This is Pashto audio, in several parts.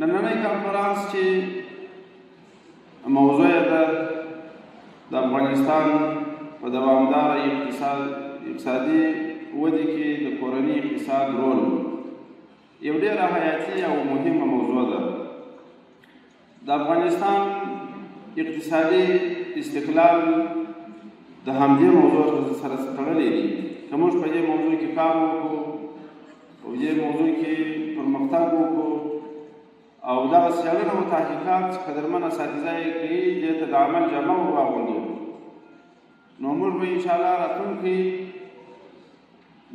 نننی کانفرانس چې موضوع یې ده د افغانستان په دوامداره اقتصادي ودې کې د کورني اقتصاد رول، یو ډېره حیاتي او مهمه موضوع ده. د افغانستان اقتصادي استقلال د همدې موضوع سره تړلی دی. که موږ په دې موضوع کې کار وکړو، په دې موضوع کې پرمختګ وکړو او دغه څېړنه او تحقیقات چې قدرمن اساتذه یې کوي، دې ته د عمل جامه ور واغوندو، نو موږ به انشاءالله راتلونکي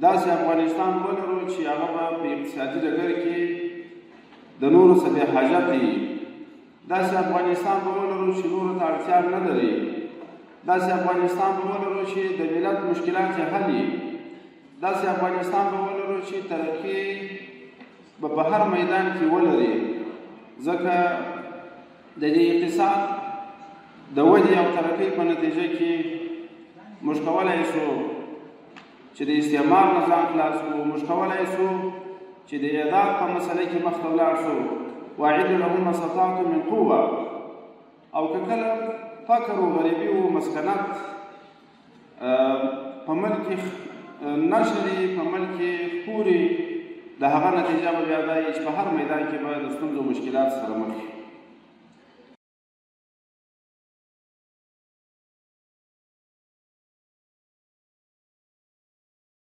داسې افغانستان ولرو چې هغه به په اقتصادي ډګر کې د نورو څخه بې حاجت وي. داسې افغانستان به ولرو چې نورو ته اړتیا نه لري. داسې افغانستان به ولرو چې د ملت مشکلات یې حل وي. داسې افغانستان به ولرو چې ترقي به په هر میدان کې ولري، ځکه د دې اقتصاد د ودې او ترقۍ په نتیجه کې موږ کولای شو چې د استعمار نه ځان خلاص کړو، موږ کولای شو چې د اعداد په مسله کې مخته ولاړ شو، واعدوا لهم ما استطعتم من قوه. او که کله فقر و غریبي و مسکنت په ملک کې نشري، په ملک کې خوري، د هغه نتیجه به بیا دا وي چې په هر میدان کې به د ستونزو مشکلات سره مخ شي.